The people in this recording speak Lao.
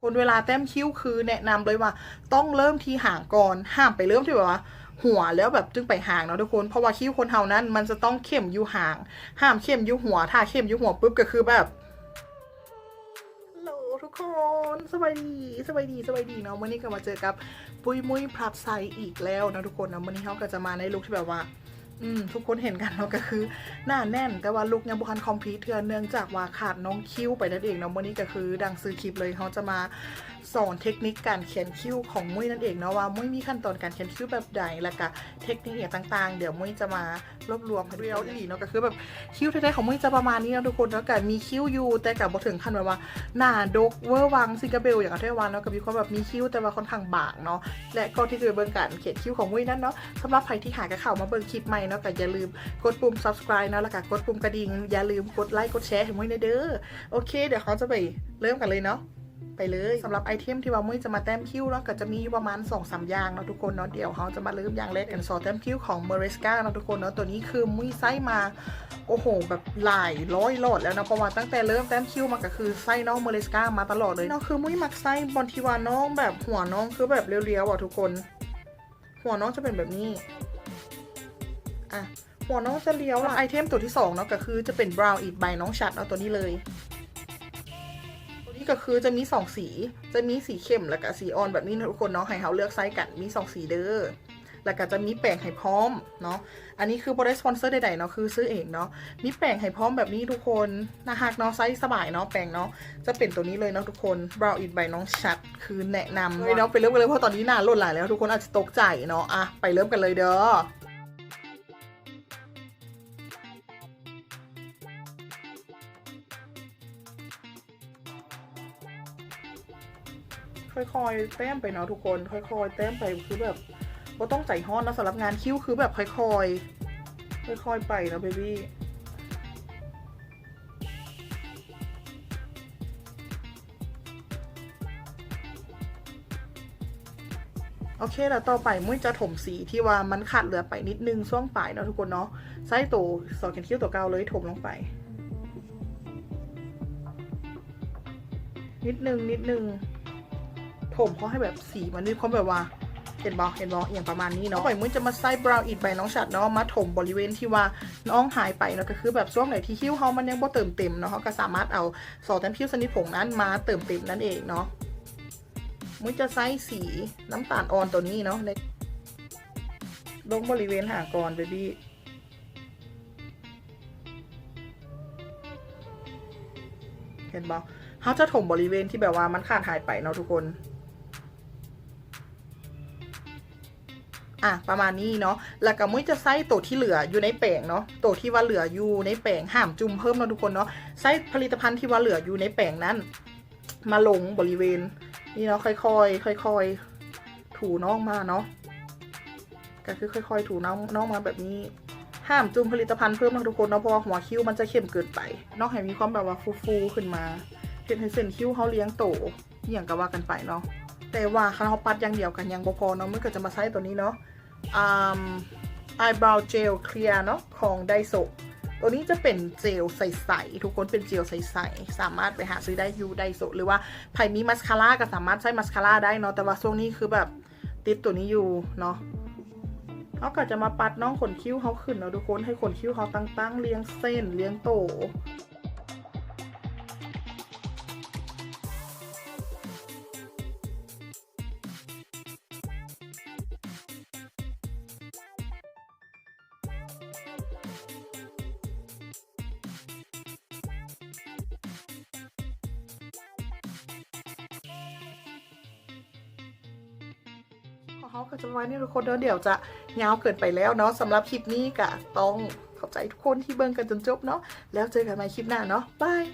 ຄົນເວລາແຕ້ມຄິ້ວຄືແນະນຳເລີຍວ່າຕ້ອງເລີ່ມທີ່ຫາງກ່ອນ ຫ້າມໄປເລີ່ມທີ່ແບບວ່າຫົວແລ້ວແບບຈຶ່ງໄປຫາງເນາະທຸກຄົນ ເພາະວ່າຄິ້ວຄົນເຮົານັ້ນມັນຈະຕ້ອງເຂັ້ມຢູ່ຫາງ ຫ້າມເຂັ້ມຢູ່ຫົວ ຖ້າເຂັ້ມຢູ່ຫົວປຶບກໍຄືແບບ ເລີ ທຸກຄົນ ສະບາຍດີ ສະບາຍດີ ສະບາຍດີເນາະ ມື້ນີ້ກໍມາເຈີກັບປຸ້ຍມຸ້ຍພລັສໄຊອີກແລ້ວເນາະທຸກຄົນເນາະ ມື້ນີ້ເຮົາກໍຈະມາໃນລຸກທີ່ແບບວ່າ ອືມ ທຸກຄົນເຫັນກັນເນາະ ກໍຄືໜ້າແໜ້ນ ແຕ່ວ່າລຸກຍັງບໍ່ທັນຄອມພລີດເທື່ອ ເນື່ອງຈາກວ່າຂາດນ້ອງຄິ້ວໄປນັ້ນເອງເນາະ ມື້ນີ້ກໍຄືດັ່ງຊື່ຄລິບເລີຍ ເຮົາຈະມາສອນເທັກນິກການຂຽນຄິ້ວຂອງມຸ້ຍນັ້ນເອງເນາະ ວ່າມຸ້ຍມີຂັ້ນຕອນການຂຽນຄິ້ວແບບໃດ ແລ້ວກະເທັກນິກອີ່ຫຍັງຕ່າງໆ ດຽວມຸ້ຍຈະມາລວບລວມໃຫ້ ເຣຍລອີ່ຫຼີເນາະ ກໍຄືແບບຄິ້ວແທ້ໆຂອງມຸ້ຍຈະປະມານນີ້ເນາະທຸກຄົນ ແລ້ວກະມີຄິ້ວຢູ່ ແຕ່ກະບໍ່ເຖິງຂັ້ນແບບວ່າໜ້າດົກເວີວັງ ຊິງກະເບວ ຫຍັງແທ້ວ່າເນາະ ກໍມີຄວາມແບບມີຄິ້ວ ແຕ່ວ່າຄ່ອນຂ້າງບາງເນາະ ແລະ ກ່ອນທີ່ຈະໄປເບິ່ງການຂຽນຄິ້ວຂອງມຸ້ຍນັ້ນເນາະ ສຳລັບໃຜທີ່ຫາກະເຂົ້າມາເບິ່ງຄລິບໃໝ່ເນາະ ກໍຢ່າລືມກົດປຸ່ມ Subscribe ເນາະ ແລ້ວກະກົດປຸ່ມກະດິ່ງ ຢ່າລືມກົດໄລກົດແຊໃຫ້ມຸ້ຍແດ່ເດີ. ໂອເຄ ດຽວເຮົາຈະໄປເລີ່ມກັນເລີຍເນາະ ໄປເລີຍ. ສຳລັບໄອເທັມທີ່ວ່າມຸ້ຍຈະມາແຕ້ມຄິ້ວເນາະ ກໍຈະມີຢູ່ປະມານສອງສາມຢ່າງເນາະທຸກຄົນເນາະ. ດຽວເຮົາຈະມາເລີ່ມຢ່າງແລກກັນ ຊໍແຕ້ມຄິ້ວຂອງ Murriska ເນາະທຸກຄົນເນາະ. ໂຕນີ້ຄືມຸ້ຍໃຊ້ມາ ໂອ້ໂຫ ແບບຫຼາຍຮ້ອຍຫຼອດແລ້ວເນາະ ເພາະວ່າຕັ້ງແຕ່ເລີ່ມແຕ້ມຄິ້ວມາກໍຄືໃຊ້ນ້ອງ Murriska ມາຕະຫຼອດເລີຍເນາະ. ຄືມຸ້ຍມັກໃຊ້ບ່ອນທີ່ວ່ານ້ອງແບບ ຫົວນ້ອງຄືແບບລຽວໆອະທຸກຄົນ ຫົວນ້ອງຈະເປັນແບບນີ້ ອະ ຫົວນ້ອງຈະລຽວ. ແລ້ວໄອເທັມໂຕທີສອງເນາະ ກໍຄືຈະເປັນ Brow It by ນ້ອງ Shark ເນາະ ໂຕນີ້ເລີຍ. ໂຕນີ້ກໍຄືຈະມີສອງສີ ຈະມີສີເຂັ້ມ ແລ້ວກະສີອ່ອນແບບນີ້ເນາະທຸກຄົນເນາະ ໃຫ້ເຮົາເລືອກໃຊ້ກັນ ມີສອງສີເດີ. ແລ້ວກະຈະມີແປງໃຫ້ພ້ອມເນາະ ອັນນີ້ຄືບໍ່ໄດ້ສະປອນເຊີໃດໆເນາະ ຄືຊື້ເອງເນາະ. ມີແປງໃຫ້ພ້ອມແບບນີ້ທຸກຄົນ ໜ້າຮັກເນາະ ໃຊ້ສະບາຍເນາະ ແປງເນາະ ຈະເປັນໂຕນີ້ເລີຍເນາະທຸກຄົນ Brow It by ນ້ອງ Shark ຄືແນະນຳເລີຍເນາະ. ໄປເລີ່ມກັນເລີຍ ເພາະວ່າຕອນນີ້ໜ້າຫຼົ່ນຫຼາຍແລ້ວ ທຸກຄົນອາດຈະຕົກໃຈເນາະ. ອະ ໄປເລີ່ມກັນເລີຍເດີ. ຄ່ອຍໆແຕ້ມໄປເນາະທຸກຄົນ ຄ່ອຍໆແຕ້ມໄປ ຄືແບບບໍ່ຕ້ອງໃຈຮ້ອນເນາະ ສຳລັບງານຄິ້ວ ຄືແບບຄ່ອຍໆ ຄ່ອຍໆໄປເນາະ ເບບີ້. ໂອເຄ ແລ້ວຕໍ່ໄປມຸ້ຍຈະຖົມສີທີ່ວ່າມັນຂາດເຫຼືອໄປນິດໜຶ່ງຊ່ວງປາຍເນາະທຸກຄົນເນາະ. ໃຊ້ໂຕຊໍຂຽນຄິ້ວໂຕເກົ່າເລີຍ ຖົມລົງໄປ ນິດໜຶ່ງ ນິດໜຶ່ງ ຖົມພໍໃຫ້ແບບສີມັນມີຄວາມແບບວ່າ ເຫັນບໍ່ ເຫັນບໍ່ ອີ່ຫຍັງປະມານນີ້ເນາະ. ຕໍ່ໄປມຸ້ຍຈະມາໃຊ້ Brow It by ນ້ອງ Shark ເນາະ ມາຖົມບໍລິເວນທີ່ວ່ານ້ອງຫາຍໄປເນາະ ກໍຄືແບບຊ່ວງໃດທີ່ຄິ້ວເຮົາມັນຍັງບໍ່ເຕີມເຕັມເນາະ ເຮົາກໍສາມາດເອົາ ຊໍແຕ້ມຄິ້ວຊະນິດຜົງນັ້ນມາເຕີມເຕັມນັ້ນເອງເນາະ. ມຸ້ຍຈະໃຊ້ສີນ້ຳຕານອ່ອນໂຕນີ້ເນາະ ໃນ ລົງບໍລິເວນຫາງກ່ອນ ເບບີ້. ເຫັນບໍ່ ເຮົາຈະຖົມບໍລິເວນທີ່ແບບວ່າມັນຂາດຫາຍໄປເນາະທຸກຄົນ ອະ ປະມານນີ້ເນາະ. ແລ້ວກໍມຸ້ຍຈະໃຊ້ໂຕທີ່ເຫຼືອຢູ່ໃນແປງເນາະ ໂຕທີ່ວ່າເຫຼືອຢູ່ໃນແປງ ຫ້າມຈຸ່ມເພີ່ມເນາະທຸກຄົນເນາະ. ໃຊ້ຜະລິດຕະພັນທີ່ວ່າເຫຼືອຢູ່ໃນແປງນັ້ນ ມາລົງບໍລິເວນນີ້ເນາະ ຄ່ອຍໆ ຄ່ອຍໆ ຖູນ້ອງມາເນາະ ກໍຄືຄ່ອຍໆຖູນ້ອງ ນ້ອງມາແບບນີ້. ຫ້າມຈຸ່ມຜະລິດຕະພັນເພີ່ມເນາະທຸກຄົນເນາະ ເພາະວ່າຫົວຄິ້ວມັນຈະເຂັ້ມເກີນໄປເນາະ ໃຫ້ມີຄວາມແບບວ່າຟູໆຂຶ້ນມາ ເຮັດໃຫ້ເສັ້ນຄິ້ວເຮົາລຽງໂຕ ອີ່ຫຍັງກໍວ່າກັນໄປເນາະ. ແຕ່ວ່າຄັນເຮົາປັດຢ່າງດຽວກໍຍັງບໍ່ພໍເນາະ ມັນກໍຈະມາໃຊ້ໂຕນີ້ເນາະ ອາ Eyebrow Gel Clear ເນາະ ຂອງ Daiso. ໂຕນີ້ຈະເປັນເຈວໃສໆ ທຸກຄົນ ເປັນເຈວໃສໆ ສາມາດໄປຫາຊື້ໄດ້ຢູ່ Daiso ຫຼືວ່າໃຜມີ mascara ກໍສາມາດໃຊ້ mascara ໄດ້ເນາະ ແຕ່ວ່າຊ່ວງນີ້ຄືແບບຕິດໂຕນີ້ຢູ່ເນາະ. ເຮົາກໍຈະມາປັດນ້ອງຂົນຄິ້ວເຮົາຂຶ້ນເນາະທຸກຄົນ ໃຫ້ຂົນຄິ້ວເຮົາຕັ້ງໆ ລຽງເສັ້ນ ລຽງໂຕ. ຂອງເຮົາກໍຈະປະມານນີ້ທຸກຄົນເດີ ດຽວຈະຍາວເກີນໄປແລ້ວເນາະ. ສຳລັບຄລິບນີ້ກໍຕ້ອງຂອບໃຈທຸກຄົນທີ່ເບິ່ງກັນຈົນຈົບເນາະ ແລ້ວເຈີກັນໃໝ່ຄລິບໜ້າເນາະ ບາຍ.